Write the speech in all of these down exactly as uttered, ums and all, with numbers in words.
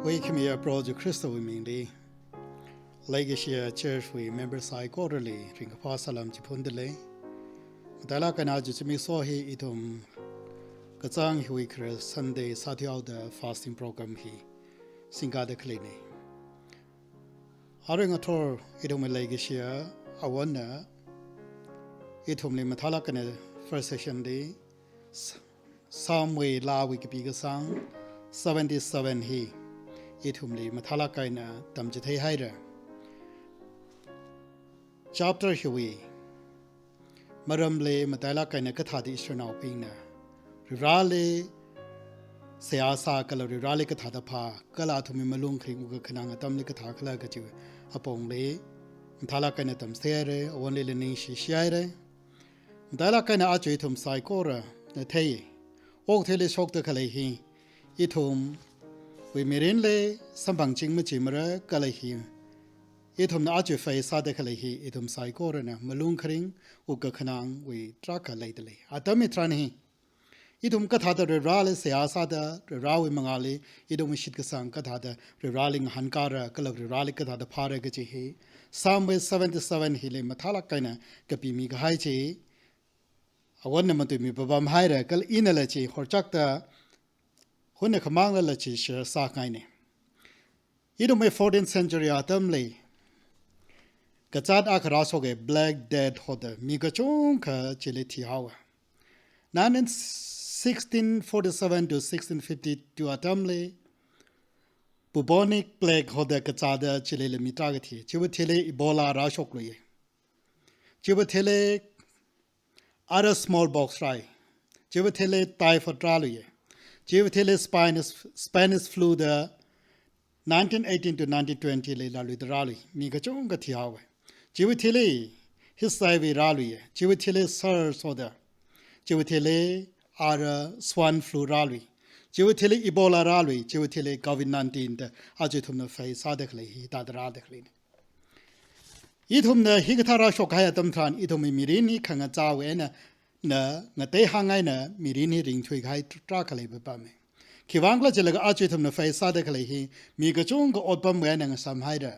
Hui khimiya Proho Jishu Khristawui mingli, leikashiya church wui member saikorali ringkaphā salam chiphundalei. Matailak eina aja zimiksho hi ithum kachāng hiwui khare Sunday sāthuihaoda fasting program hi singkada khaleina. Arui ngathor ithumwui leikashiya Avāna ithumli matailak eina first session li Psalm wui laawui kapi kasang seventy-seven hi ithumli matailak eina tamchitheihaira. Chapter hiwui maramli matailak eina kathāda Israelnaobingna Varivarali seihā sā kala Varivarali kathāda phā kala athumwui malung kharing wukkhanang atamli kathākhala kaji apongli matailak eina tamchitheihaira, Avānli ningshishihaira. Matailak eina aja ithum saikorana thei, okathuili shokda khalei hi ithumwui mirinli samphangching machimara kala hi ithumna aja face sāda khalei hi ithum saikorana malung kharing wukkhanangwui tarākha leidalei. Atam hitharan hi ithum kathāda Varivarali seihā sāda, Varivarawui mangāli ithumwui shitkasang kathāda Varivarali ngahānkara kala Varivarali kathāda phāra kaji hi Psalm wui seventy-seven hili matailak eina kapimi kahai chi Avāna matuimi papamhaira kala inala chi horchakta hunna khamānglala chi share sāngaina. Ithumwui fourteenth century atamli kazāt akha rāshoka, Black Death hoda mi kachungkha chili thihaowa. Nineteen, sixteen forty-seven to sixteen fifty-two atamli bubonic plague hoda kazāda chilila mi tarākha thi. Chiwui thili Ebola rāshokluiya. Chiwui thili ara smallpox rāi. Chiwui thili typhoid rāluiya. Chiwui thili Spanish, Spanish flu da nineteen eighteen to nineteen twenty li laluida rālui. Mi kachungkha thihaowa. Chiwui thili H I V rāluiya. Chiwui thili SARS hoda. Chiwui thili ara swine flu rālui. Chiwui thili Ebola rālui. Chiwui thili COVID nineteen da aja ithumna face sāda khalei hithāda rāda khaleina. Ithumna hikathā rāshok kahai atam tharan ithumwui mirin hi khangachāwui eina, na ngateihāng eina mirin hi ringthui kahai tarākha leipapama. Khiwuivang khala jilaga aja ithumna face sāda khalei hi mi kachungkha otpamwui eina ngasamhaira.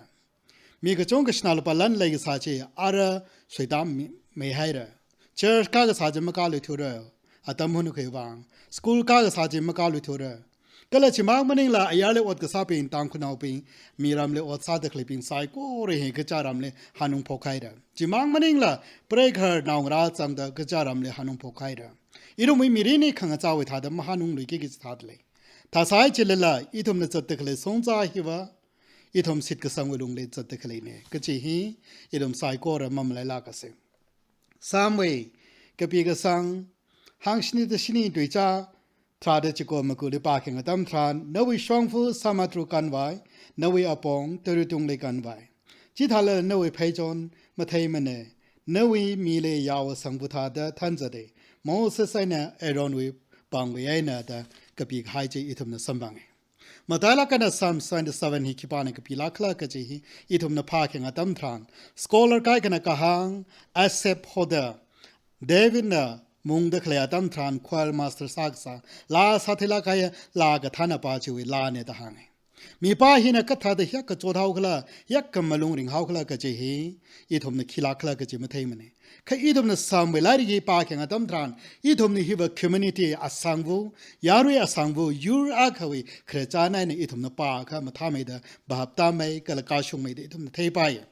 Mi kachungkha sinā lupā lan leikasā chi ara suitam mi, meihaira. Church kākasā chi makāluithura. Atam hunkhui vang. School kākasā chi makāluithura. Kala chimang maningla ayarli ot kasābing, Tangkhulnaobing, miramli ot sāda khaleibing saikora hi kachā ramli hanung phokhaira. Chimang maningla preigahar naongarā zangda kachā ramli hanung phokhaira. Ithumwui mirin hi khangachāwui thāda mahanungluiki kaji thāda lei. Thāsai chilala ithumna zatda khalei shongza hiva ithum shitkasangwui lungli zatda khaleina kaji hi ithum saikora mamalailākasa. Psalm wui kapi kasang hangshini da shini tuizā tharāda chiko makuli pākhayang atam tharan, nawui shongfa samudra kanvai, nawui apong tara tungli kanvai. Chithālala nawui pheichon matheimana, nawui mili yao sangva thāda thanzata, Moses eina Aaronwui pāngwui eina da kapi kahai chi ithumna samphanga. Matailak eina Psalm seventy-seven hi khipāna kapilākkhala kaji hi ithumna pākhayang atam tharan, scholar kaikhana kahāng, Asaph hoda Davidna mungda khalei atam tharan choir master sākasā, laa sātheilāk kahai laa kathānapa chiwui laana da hānga. Mipā hina kathāda hiyākha chothaokhala, hiyākha malung ringhaokhala kaji hi ithumna khilākkhala kaji matheimana. Kha ithumna Psalm wui lairik hi pākhayang atam tharan, ithumna hiva community asangva, yarui asangva, yur akhawui khararchan eina ithumna pākha mathāmeida, bhap tāmei kala kashungmeida ithumna theipaiya.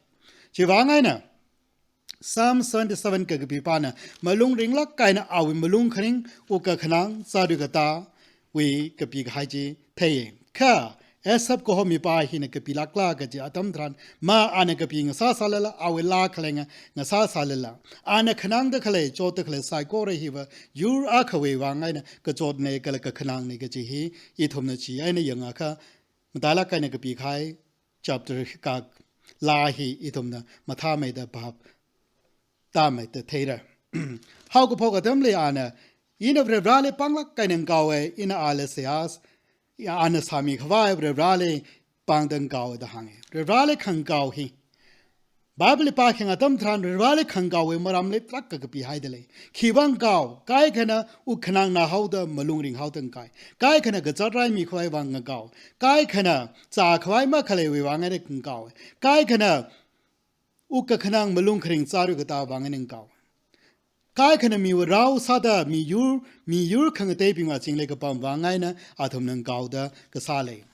Chiwuivang eina Psalm seventy-seven kakapipāna malung ringlāk eina awui malung kharing wukkhanang sādui katāwui kapi kahai chi theiya. Kha Asaph kaho mipā hina kapilākkhala kaji atam tharan, ma ana kapi ngasāsālala, awui laa khalenga ngasāsālala, ana khanangda khalei, chotda khalei saikora hiva yur akhawui vang eina kachotna kala kakhanangna kaji hi ithumna chieina yangakha, matailak eina kapi kahai chapter kak laa hi ithumna mathāmeida bhap tāmeida theira. Haokaphok atamli ana, ina Varivarali pānglāk eina ngaowa, ina ali seihā, ya ana sāmikhavai Varivarali pāngda ngaowa da hānga. Varivarali khangao hi Bible pākhayang atam tharan Varivarali khangkaowui maramli tarākha kapihaida lei. Khiwui vang kao, kaikhana wukkhanang nāhaoda malung ringhaoda ngakao. Kaikhana kazāt raimi khavai vang ngakao. Kaikhana zā khavai makhaleiwui vang eina ngakao. Kaikhana wukkakhanang malung kharing zārui katā vang eina ngakao. Kaikhana miwui rao sāda miyur, miyur khangateibingwui azingli kapam vang eina athumna ngakaoda kasā lei.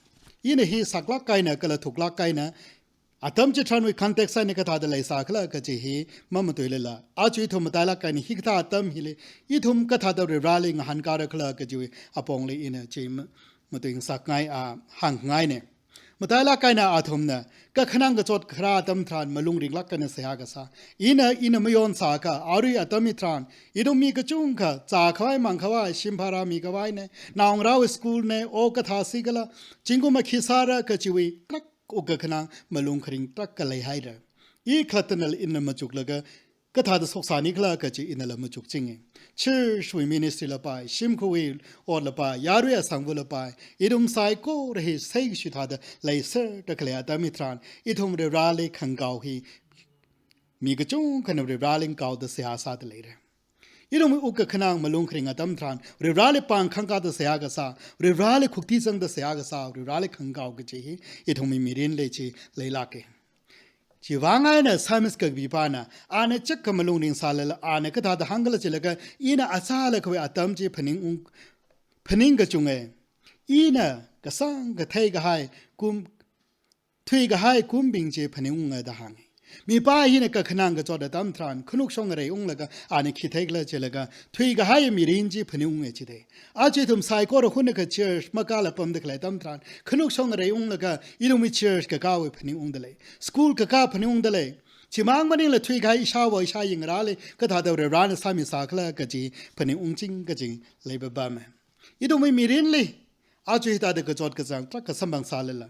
Ina hi saklāk eina kala thuklāk eina atam chitharanwui context eina kathāda leisākhala kaji hi mamatuilala, aja ithum matailāk eina hikathā atam hili ithum kathāda Varivarali ngahānkara khala kajiwui apongli ina chi ma-, matuingasakngai, a, hāngngaina. Matailāk eina athumna kakhanang kachot kharā atam tharan malung ringlāk eina seihā kasā. Ina, ina mayonsākha, arui atam hitharan ithum mi kachungkha zā khavai mang khavai, shim bhara mi khavaina, naongarāwui school na, o kathā sikhala, zingkum akhi sāra kajiwui tarākha wukkakhanang malung kharing tarākha leihaira. I khalattanala ina machuklaga kathāda shoksānikhala kaji inala machukchinga. Church wui ministry la pai, shimkhurwui ot la pai, yarui asangva la pai, ithum saikora hi seikashui thāda leiserda khalei atam hitharan, ithum Varivarali khangakao hi mi kachungkhana Varivarali ngakaoda seihā sāda leira. Ithum wukkakhanang malung kharing atam tharan, Varivarali pāng khangkāda seihā kasā, Varivarali khukti zangda seihā kasā, Varivarali khangakao kaji hi ithumwui mirinli chi leilāka. Chiwui vang eina psalmist kakapipana, ana chak kha malung ringsālala, ana kathāda hāngkhala chilaga, ina achālakhawui atam chi phaningung, phaning kachunga. Ina kasāngkha theikahai kum, thuikahai kumbing chi phaningunga da hānga. Mipā hina kakhanang kachot atam tharan, khanukshong ngarei unglaga, ana khi theikhala chilaga, thuikahai mirin chi phaningunga chida. Aja ithum saikora hunakha church makāla pamda khalei atam tharan, khanukshong ngarei unglaga, ithumwui church kakāwui phaningungda lei. School kakā phaningungda lei. Chimang maningla thuikahai ishāwo ishāyi ngarāli kathāda Varivarana sāmisākhala kaji phaningungching kaji leipapama. Ithumwui mirinli, aja hithāda kachot kachāng tarākha samphangsālala,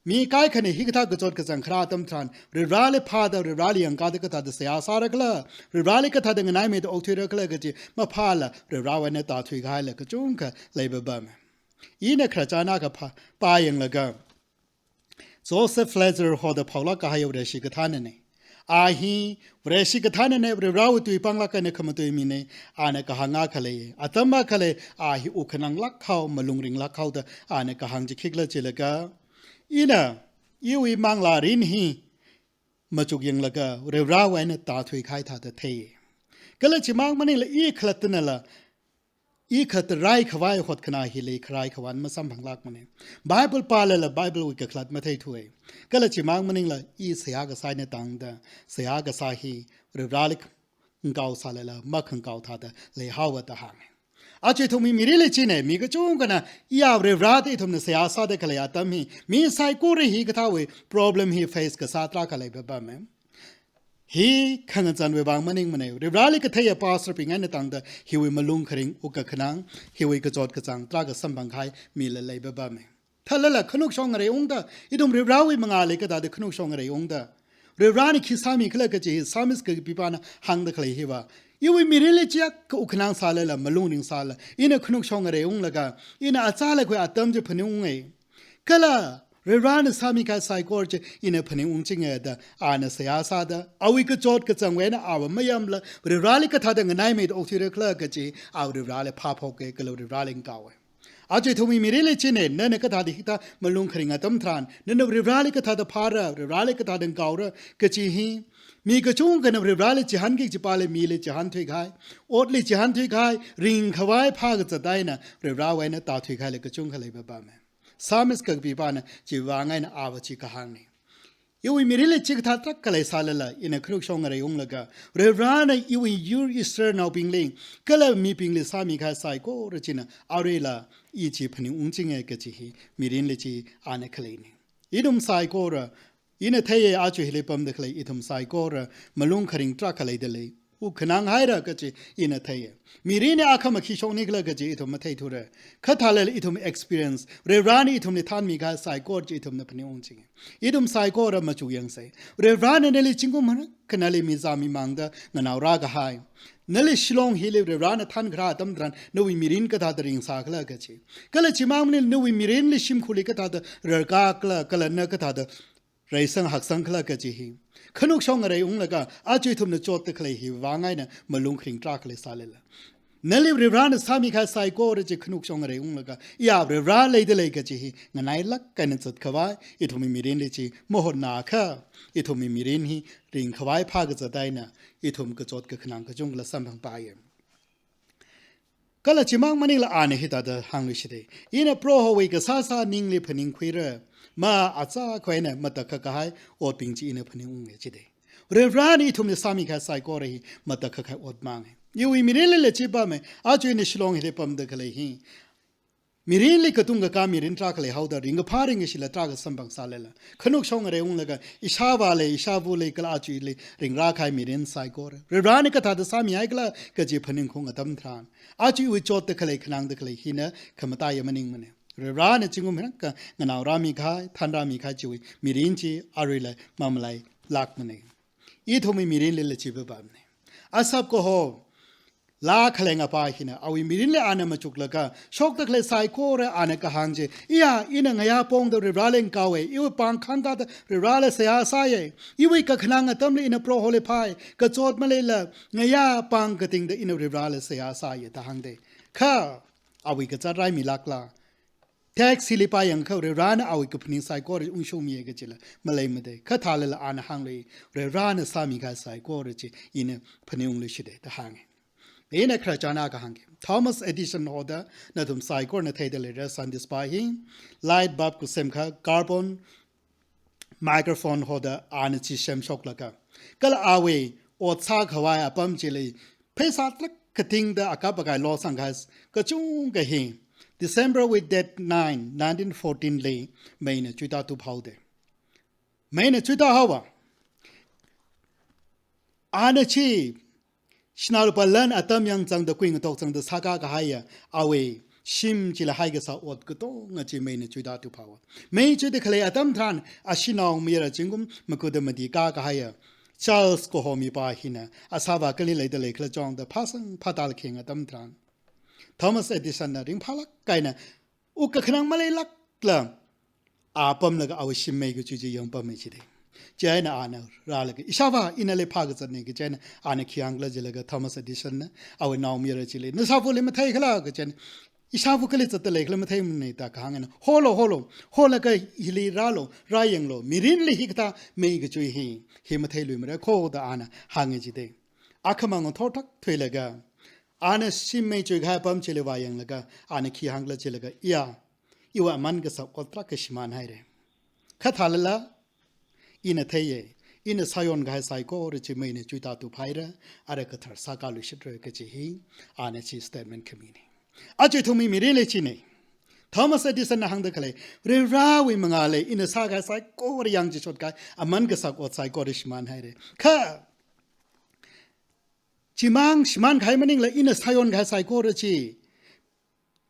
mi kaikhana hikathā kachot kachāng kharā atam tharan, Varivarali phāda, Varivarali yangkāda kathāda seihā sāra khala, Varivarali kathāda nganaimeida okthuira khala kaji maphāla, Varivarawui eina tāthuikahaila kachungkha leipapama. Ina khararchan akha pā, pāyanglaga, Joseph Fletcher hoda phaolāk kahai Vareshi kathānana. A hi Vareshi kathānana, Varivarawui tui panglāk eina khamatui mina, ana kahāng akha lei. Atam akha lei, a hi wukkhananglāk hao, malung ringlāk haoda, ana kahāng chi khikhala chilaga, ina, iwui manglā rin hi machukyanglaga, Varivarawui eina tāthuikahai thāda thei. Kala chimang maningla i khalattanala, i khalattarei khavai hotkhanā hili kharai khavāna masamphanglākmana. Bible pālala Bible wui kakhalat matheithuwa. Kala chimang maningla i seihā kasā eina tangda, seihā kasā hi Varivarali ngakaosālala makhangakao thāda leihaowa da hānga. Aja ithumwui mirinli china, mi kachungkhana iya Varivara da ithumna seihā sāda khalei atam hi, mi saikora hikathāwui problem hi face kasā tarākha leipapama. Hi khangazanwui vang maningmana, Varivarali katheiya pastor bing eina tangda hiwui malung kharing wukkakhanang, hiwui kachot kachāng tarākha samphangkahai mila leipapama. Thālala khanukshong ngarei ungda, ithum Varivarawui mangāli kathāda khanukshong ngarei ungda, Varivarana khi sāmikhala kaji hi psalmist kakapipana hāngda khalei hiva, iwui mirinli chiyākha wukkhanang sālala, malung ringsālala, ina khanukshong ngarei unglaga, ina achālakhawui atam chi phaningunga. Kala Varivarana sāmikahai saikora chi ina phaningungchinga da, ana seihā sāda, awui kachot kachāngwui eina ava mayamla, Varivarali kathāda nganaimeida okthuira khala kaji, a Varivarali phāphoka kala Varivarali ngakaowa. Aja ithumwui mirinli china, nana kathāda hikathā malung kharing atam tharan, nana Varivarali kathāda phāra, Varivarali kathāda ngakaora kaji hi, mi kachungkhana Varivarali chihānki kajipāli mili chihānthuikahai, otli chihānthuikahai, ringkhavai phākazat eina, Varivarawui eina tāthuikahaila kachungkha leipapama. Psalmist kakapipana chiwui vang eina ava chi kahāngna. Iwui mirinli chikathā tarākha leisālala, ina khanukshong ngarei unglaga, Varivarana iwui yur Israelnaobingli, kala mibingli sāmikahai saikora china, aruila i chi phaningungchinga kaji hi mirinli chi ana khaleina. Ithum saikora, ina theiya aja hili pamda khalei ithum saikora, malung kharing tarākha leida lei. Wukkhanang haira kaji ina theiya. Mirinli akhama khi shoknikhala kaji ithum matheithura. Kha thālala ithum experience, Varivarana ithumli thanmikahai saikora chi ithumna phaningungchinga. Ithum saikora machukyangsa. Varivarana nali zingkum marakha nali mizā mimangda nganaorākahai, nali Shillong hili Varivarana thankharā atam tharan nawui mirin kathāda ringsākhala kaji, kala chimang maningla nawui mirinli shimkhurli kathāda rarkakhala, kala na kathāda reisang haksang khala kaji hi khanukshong ngarei unglaga, aja ithumna chotda khalei hi vang eina malung kharing tarākha leisālala, nali Varivarana sāmikahai saikora chi khanukshong ngarei unglaga, iya Varivara leida lei kaji hi nganailāk eina zatkhavai, ithumwui mirinli chi mahotnakha, ithumwui mirin hi ringkhavai phākazat eina ithum kachot kakhanang kachungkhala samphangpaiya. Kala chimang maningla ana hithāda hāngluishita. Ina Prohowui kasāsā ningli phaningkhuira. Ma achākha eina matakhak kahai otbing chi ina phaningunga jida. Varivarana ithumli sāmikahai saikora hi matakhak kahai ot manga. Iwui mirinlila chi pama, aja ina Shillong hili pamda khalei hi. Mirinli katung kakā mirin tarākha leihaoda, ringkaphā ringkashila tarākha samphangsālala, khanukshong ngarei unglaga, ishāvāli, ishāvali, kala aja ili ringrākahai mirin saikora, Varivarana kathāda sāmihai khala kaji phaningkhaung atam tharan, aja iwui chotda khalei, khanangda khalei hina khamataiya maningmana. Varivarana zingkum hiyākha nganao rāmikahai, than rāmikahai chiwui mirin chi aruila mamalailākmana. Ithumwui mirinlila chi pamana. Asap kaho, laa khaleng apā hina, awui mirinli ana machuklaga, shokda khalei saikora ana kahāng chi, iya, ina ngayā pongda Varivarali ngakaowa, iwui pāng khangkāda Varivarali seihā sāya, iwui kakhanang atamli ina Proholi phāya, kachot maleila, ngayā pāng katingda ina Varivarali seihā sāya da hāngda. Kha, awui kazāt raimilākla? Text hili pāyangakha Varivarana awui kaphaning saikora ungshungmiya kajila maleimada. Kha thālala ana hānglui, Varivarana sāmikahai saikora chi ina phaningungluishita da hānga. Ina khararchan akha hāngki. Thomas Edison hoda nathum saikorana theida leira, scientist pa hi, light bulb kasemkahai, carbon microphone hoda ana chi semshoklaga, kala awui ot sākhavai apam chili pheisā tarākha tingda akap akai losangkahai kachungkha hi December wui date nine, nineteen fourteen li meina chuitātup haoda. Meina chuitā haowa. Ana chi shanao lupā lan atam yāng zangda, kuingatok zangda sākā kahaiya awui shim chila haikasā ot katonga chi meina chuitātup haowa. Mei chuida khalei atam tharan, ashee naomayara zingkum makuda mati kā kahaiya Charles kaho mipā hina, asāvā kali leida lei khala chongda phāsang phātālakha atam tharan, Thomas Edison na ringphālāk eina, wuk kakhanang maleilākla, a pamlaga awui shim mei kachui chi yangpama jida. Chieina ana rālaga, ishāvā, ina lei phākazatna kaji eina, ana khi hāng khala jilaga Thomas Edison na awui naomayara chili, nasāvali mathei khala kaji eina, ishāva kali zatda lei khala matheimana da kahāng eina, holo, holo, holaga hili rālo, rāyanglo, mirinli hikathā mei kachui hi, hi matheiluimara kho da ana hānga jida. Akhamang ngathor thak thuilaga, ana shim mei chuikahai apam chili vāyanglaga, ana khi hāng khala jilaga, iya, iwui aman kasā ot tarākha shimānhaira. Kha thālala, ina theiya, ina sāyonkahai saikora chi meina chuitātup haira, ara kathar sākāluishitra kaji hi, ana chi statement khamina. Aja ithumwui mirinli china. Thomas Edison na hāngda khalei, Varivarawui mangāli ina sākahai saikora yāng chi chotkahai, aman kasā ot saikora shimānhaira. Kha, chimang shimānkahai maningla ina sāyonkahai saikora chi,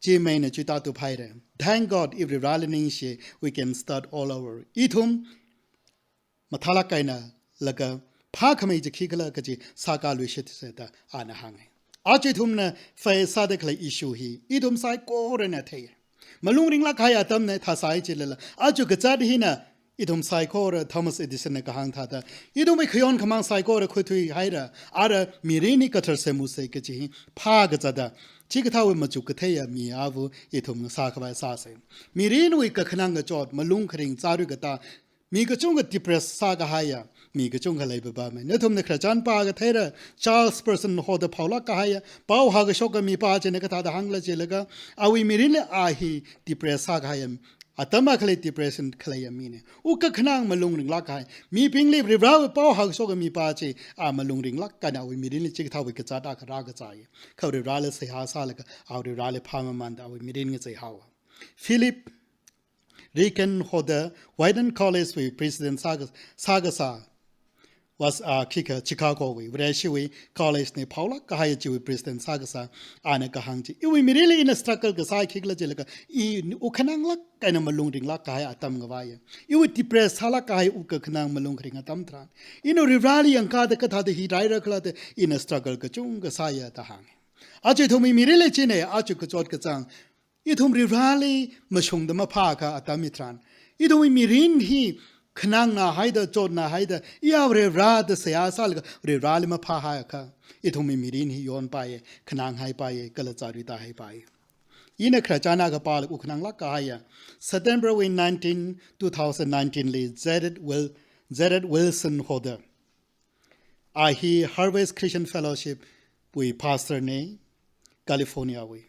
chi meina chuitātup haira. Thank God, if Varivarali ningshi, we can start all over. Ithum mathālāk eina laga phākhamei chi khikhala kaji sākāluishitsa da ana hānga. Aja ithumna face sāda khalei issue hi ithum saikorana theiya. Malung ringlāk kahai atamna thāsai jilala, aja kazāt hina ithum saikora Thomas Edison na kahāng thāda, ithumwui khayon khamāng saikora khuithui haira, ara mirinli kathar semsa kaji hi phākazatda, chikathāwui machuk katheiya mi ava ithum sākhavai sāsa. Mirinwui kakhanang kachot, malung kharing, chārui katā, mi kachungkha depress sākahaiya mi kachungkha leipapama. Nathumna khararchan pāakha theira, Charles Spurgeon hoda phaolāk kahaiya, pao hākashoka mipā china kathāda hāng khala jilaga, awui mirinli a hi depress sākahaiya, atam akhali depression khaleiya mina. Wuk kakhanang malung ringlāk kahai, mibingli Varivarawui pao hākashoka mipā chi, a malung ringlāk eina awui mirinli chikathāwui kazāt akha rākazāya. Kha Varivarali seihā sālaga, a Varivarali phāmamānda awui mirin ngachei haowa. Philip Ryken hoda Wheaton College wui president sāka-, sākasā, was, ah, khikha Chicago wui, Vareshiwui college na phaolāk kahai chiwui president sākasā, ana kahāng chi, iwui mirinli ina struggle kasā khikhala jilaga, i wuk kakhananglāk eina malung ringlāk kahai atam ngavaiya. Iwui depress sālāk kahai wuk kakhanang malung kharing atam tharan, ina Varivarali yangkāda kathāda hi raira khala da ina struggle kachungkha sāya da hānga. Aja ithumwui mirinli china, aja kachot kachāng, ithum Varivarali mashungda maphāakha atam hitharan, ithumwui mirin hi khanangna haida, chotna haida, iya Varivara da seihā sālaga Varivarali maphāhaiakha, ithumwui mirin hi yonpaiya, khananghaipai, kala chāruitāhaipai. Ina khararchan akha pālaga wuk khananglāk kahaiya, September wui nineteen, two thousand nineteen li Jarrid Wil-, Jarrid Wilson hoda. A hi Harvest Christian Fellowship wui pastor na, California wui.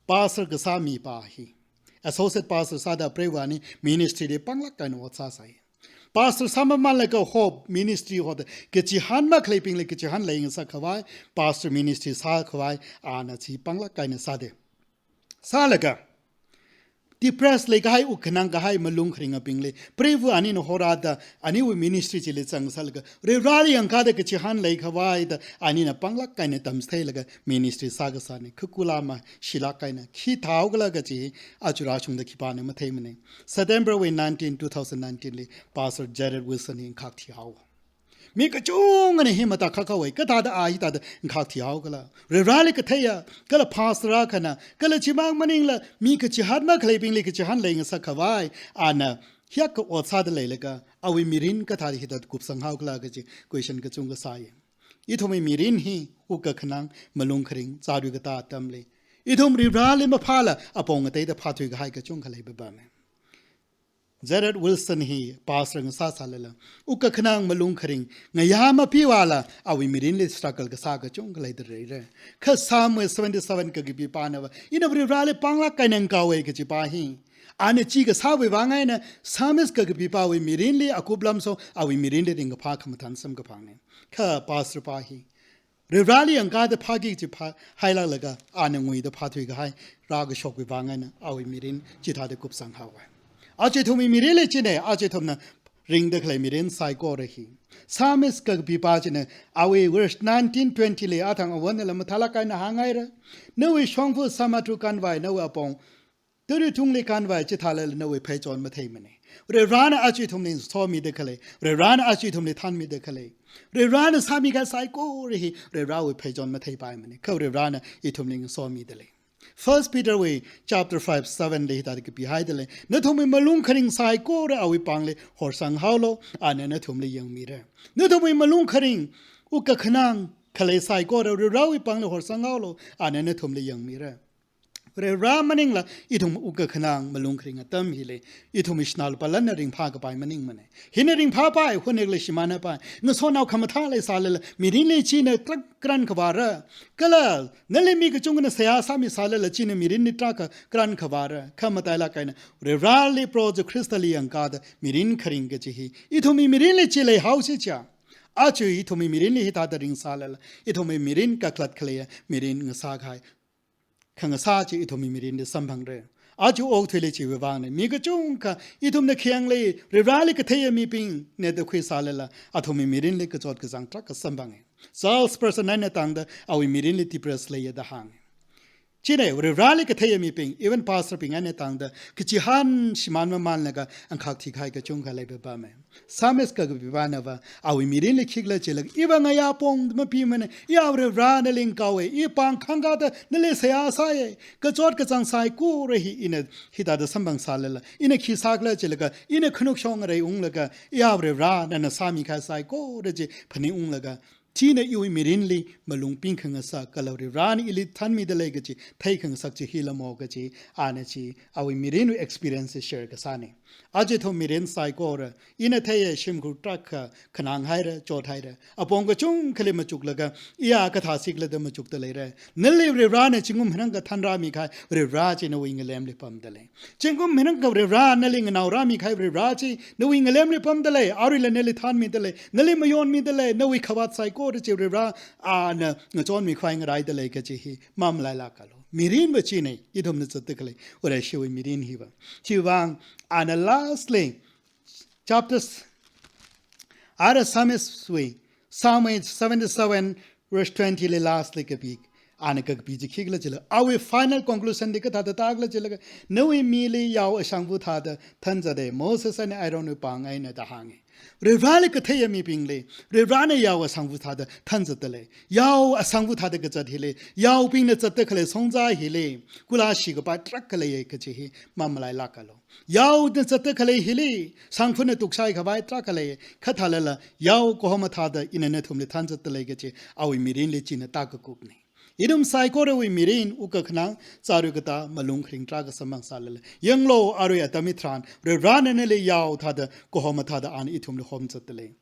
Pastor kasā mipā hi associate pastor sāda preiva ani ministry li panglāk eina ot sāsai. Pastor sāmamanlaga Hope Ministry hoda kachihān makhaleibingli kachihān leingasakkhavai, pastor ministry sākhavai, ana chi panglāk eina sāda. Sālaga, depressed leikahai, wuk khanang kahai, malung kharingabingli, preiva anina horāda, aniwui ministry chili zangsālaga, Varivarali yangkāda kachihān leikhavai da, anina panglāk eina tamchitheilaga, ministry sākasāna, kha kula mashilāk eina, khi thāhaokhala kaji, aja rāshungda khipāna matheimana. September wui nineteen, two thousand nineteen li, Pastor Jarrid Wilson hi ngakhak thihaowa. Mi kachungana hi matakhak haowa, kathāda a hithāda ngakhak thihaokhala. Varivarali katheiya, kala pastor akhana, kala chimang maningla, mi kachihān makhaleibingli kachihān leingasakkhavai, ana hiyākha ot sāda leilaga, awui mirin kathāda hithāda kupsanghaokhala kaji question kachungkha sāya. Ithumwui mirin hi, wuk kakhanang, malung kharing, chārui katā atamli, ithum Varivarali maphāla, apong ateida phāthui kahai kachungkha leipapama. Jarrid Wilson hi pastor ngasāsālala, wuk kakhanang malung kharing ngayā mapiwala, awui mirinli struggle kasā kachungkha leida leira. Kha Psalm seventy-seven kakapipānava, ina Varivarali panglāk eina ngakaowa kaji pā hi, ana chi kasāwui vang eina, Psalmist kakapipāwui mirinli akup lamso, awui mirinli ringkaphā khamathān samkaphangna. Kha pastor pā hi, Varivarali yangkāda phāki kaji phāhailāklaga, ana nguida phāthui kahai rākashokwui vang eina, awui mirin chithāda kupsanghaowa. Aja ithumwui mirinli china, aja ithumna ringda khalei mirin saikora hi. Psalmist kakapipā china, awui verse nineteen, twenty li athang awanala mathālāk eina hānghaira. Nawui shongfa samatru kanvai, nawui apong tara tungli kanvai, chithālala nawui pheichon matheimana. Varivarana aja ithumli somida khalei, Varivarana aja ithumli thanmida khalei, Varivarana sāmikahai saikora hi, Varivarawui pheichon matheipaimana. Kha Varivarana ithumli somida lei. First Peter wui chapter five seven li hithāda kapihaida lei. Nathumwui malung kharing saikora awui pāngli horsanghaolu, ana nathumli yangmira. Nathumwui malung kharing, wuk kakhanang khalei saikora Varivarawui pāngli horsanghaolu, ana nathumli yangmira. Varivara maningla, ithum wuk kakhanang malung kharing atam hili, ithum ishna lupalanna ringphā kapai maningmana. Hina ringphāpai, hunekli shimānpai, ngasotnao khamathā leisālala, mirinli china tarākha karankhavāra. Kala, nali mi kachungkhana seihā sāmisālala, china mirinli tarākha karankhavāra. Kha matailāk eina, Varivarali Proho Jishu Khristali yangkāda, mirin kharing kaji hi, ithumwui mirinli chi leihaosi chiakha, aja ithumwui mirinli hithāda ringsālala, ithumwui mirin kakhalat khaleiya mirin ngasākahai khangasā chi ithumwui mirinli samphangra. Aja okathuili chiwui vangna, mi kachungkha ithumna khayangli, Varivarali katheiya mibingna da khuisālala, athumwui mirinli kachot kachāng tarākha samphanga. Charles Spurgeon eina tangda awui mirinli depressed leiya da hānga. China, Varivarali katheiya mibing, even pastor bing eina tangda, kachihān shimān mamanlaga, ngakhak thikahai kachungkha leipapama. Psalmist kakapipānava, awui mirinli khikhala chilaga, iva ngayā pong mapimana, iya Varivara nali ngakaowa, i pāng khangkāda nali seihā sāya, kachot kachāng saikora hi ina hithāda samphangsālala, ina khi sākhala chilaga, ina khanukshong ngarei unglaga, iya Varivara nana sāmikahai saikora chi phaningunglaga, china iwui mirinli malung pingkhangasak kala Varivarana ili thanmida lei kaji theikhangasak chi hilamo kaji, ana chi awui mirinwui experience share kasāna. Aja ithum mirin saikora, ina theiya shimkhur tarākha khananghaira, chothaira. Apong kachungkhali machuklaga, iya kathā sikhala da machukda leira. Nali Varivarana zingkum hirang kathan rāmikahai, Varivara chi nawui ngalemli pamda lei. Zingkum hirang kha Varivara nali nganao rāmikahai Varivara chi, nawui ngalemli pamda lei, aruila nali thanmida lei, nali mayonmida lei, nawui khavāt saikora chi Varivara, ana ngachonmikhavai ngaraida lei kaji hi, mamalailākalu. Mirinva china, ithumna zatda khalei, Vareshiwui mirin hiva. Chiwui vang, ana lastly, chapters, ara Psalmist wui, Psalm seventy-seven, verse twenty li lastly kapi, Ana kakapi chi khikhala chila, awui final conclusion li kathāda tākhala chilaga, nawui mili yao ashangva thāda thanzata, Moses eina Aaronwui pāng eina da hānga. Varivarali katheiya mibingli, Varivarana yao ashangva thāda thanzatdalei. Yao ashangva thāda kazat hili, yaobingna zatda khalei shongza hili, kula shikapai tarākha leiya kaji hi mamalailākalu. Yaona zatda khalei hili, shangfana tukshai khavai tarākha lei, kha thālala, yao kahoma thāda ina nathumli thanzatdalei kaji, awui mirinli china tākakupna. Ithum saikorawui mirin, wukkakhanang, chāra katā, malung kharing tarākha samphang sālala, yanglu arui atam hitharan, Varivarana nali yao thāda, kahoma thāda ana ithumli homzatdalei.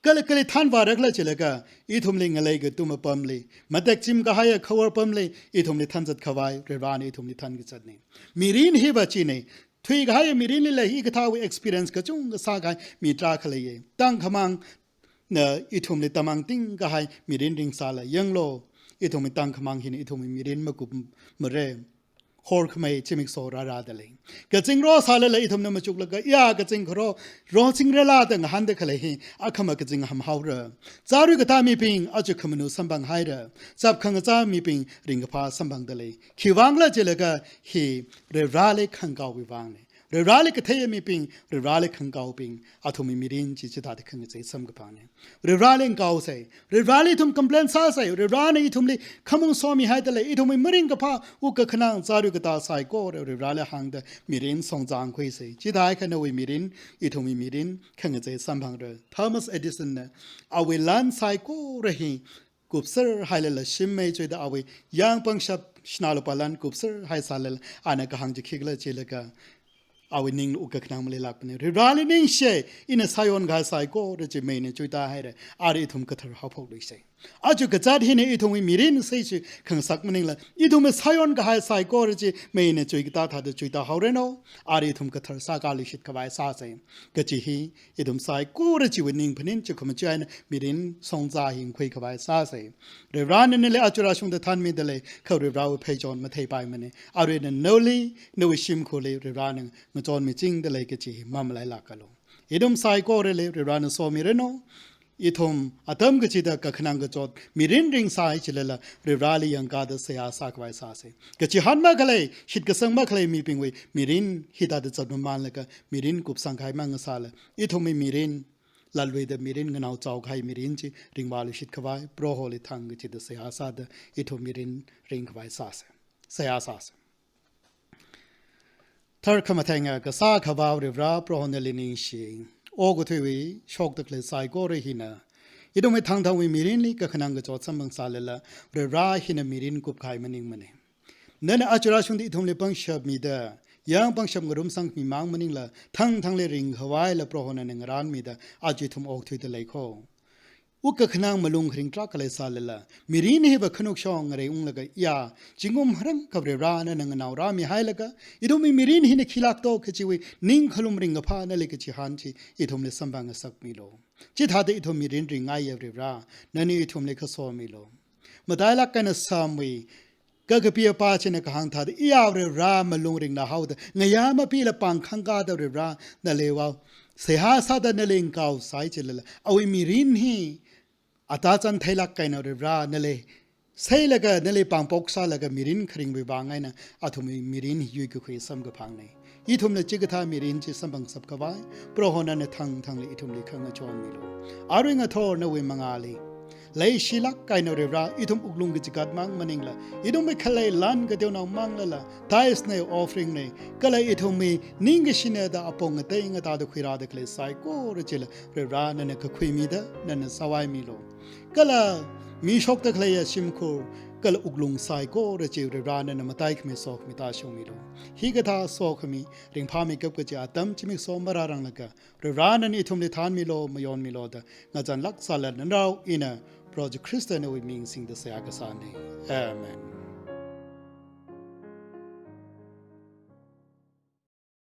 Kala kali thanvārakhala chilaga, ithumli ngalei katum apamli, matek chim kahaiya khavar apamli, ithumli thanzat khavai, Varivarana ithumli thankazatna. Mirin hiva china, thuikahaiya mirinlila hikathāwui experience kachungkha sākahai mi tarākha leiya. Tangkhamangna ithumli tamangting kahai mirin ringsāla, yanglu, ithumwui tangkhamang hina ithumwui mirin makupmara. Horkhamei zimiksho rārādalei. Kazing rosālala ithumna machuklaga, ya kazing kharo, rochingrala da ngahānda khalei hi, akhama kazing hamhaora. Chāra katā mibing, aja khamanu samphanghaira. Chap khangachā mibing, ringkaphā samphangdalei. Khiwui vangkhala chilaga hi, Varivarali khangakaowui vangna. Varivarali katheiya mibing, Varivarali khangakaobing, athumwui mirin chi chithāda khangachei samkaphangna. Varivarali ngaosei, Varivarali ithum complain sāsei, Varivarana ithumli khamung somihaidalei, ithumwui maringkaphā, wukkakhanang, chāra katā saikora, Varivarali hāngda mirin shongzangkhuisei. Chithākha nawui mirin, ithumwui mirin, khangachei samphangra. Thomas Edison na, awui lan saikora hi, kupserhailala shim mei chuida awui, yāng pangshap shanā lupā lan kupserhai sālala, ana kahāng chi khikhala chilaga, awui ningli wukkakhanang maleilākmana. Varivarali ningshi, ina sāyonkahai saikora chi meina chuitāhaira, ara ithum kathar haophokluisei. Aja kazat hina ithumwui mirin saishi khangasak maningla, ithumwui sāyonkahai saikora chi meina chuikatā thāda chuitāhaoranu, ara ithum kathar sākaluishit khavai sāsei. Kaji hi, ithum saikora chiwui ning phaning chi khamachi eina mirin shongza hi ngakhui khavai sāsei. Varivarana nali aja rāshungda thanmidalei, kha Varivarawui pheichon matheipaimana. Arui nana nawui, nawui shimkhurli Varivarana ngachonmichingdalei kaji hi mamalailākalu. Ithum saikorali Varivarana somiranu. Ithum atam kachida kakhanang kachot mirin ringsai chilala Varivarali yangkada seihā sākhavai sāsei. Kachihān makhalei, shitkasang makhalei mibingwui mirin hithāda zatmamanlaga mirin kupsangkahai mang sāla, ithumwui mirin, latluida mirin nganaochaokahai mirin chi ringvāluishit khavai, Proholi thang kachida seihā sāda, ithum mirin ringkhavai sāsei. Seihā sāsei. Tharkhamatheinga kasā Akhavā Varivara, Proho nali ningshi. Okathuiwui shokda khalei saikora hina, ithumwui thangthangwui mirinli kakhanang kachot samphang sālala, Varivara hina mirin kupkahai maningmana. Nana aja rāshungda ithumli pangshap mida, yāng pangshap ngarumsangmi mang maningla, thangthangli ringkhavaila Proho nana ngarānmida, aja ithum okthuidalei kho. Wukkakhanang malung kharing tarākha leisālala, mirin hiva khanukshong ngareiunglaga ya, zingkum harang kha Varivara nana nganaorāmihailaga, ithumwui mirin hina khilākdo kachiwui ningkhalum ringkaphā nali kachihān chi ithumli samphang ngasakmilu. Chithāda ithum mirin ringngaiya Varivara, nana ithumli khasomilu. Matailāk eina Psalm wui kakapi apā china kahāng thāda, iya Varivara malung ringnahaoda, ngayā mapila pāng khangkāda Varivara nali vao seihā sāda nali ngakaosai chilala, awui mirin hi atazan theilāk eina Varivara nali seilaga, nali pāngpok sālaga mirin kharingwui vang eina athumwui mirin hi yuikakhui samkaphangna. Ithumna chikathā mirin chi samphangshap khavai, Proho nana thangthangli ithumli khangachonmilu. Arui ngathor nawui mangāli, leishilāk eina Varivara, ithum wuklung kachigat mang maningla, ithumwui khalei lan kateonao manglala, tithes na, offering na, kala ithumwui ningkashina da apong ngatei ngatāda khuirāda khalei saikora chila, Varivara nana kakhuimida, nana sāvaimilu. Kala mishokda khaleiya shimkhur, kala wuklung saikora chi Varivara nana mataikhami sokhami tāshungmilu. Hikathā sokhami, ringphāmeikap kachi atam zimiksho marāranglaga, Varivara nana ithumli thanmilu, mayonmilu da, ngazanlāk sālala narao ina, Proho Jishu Khrista nawui ming singda seihā kasāna. Amen.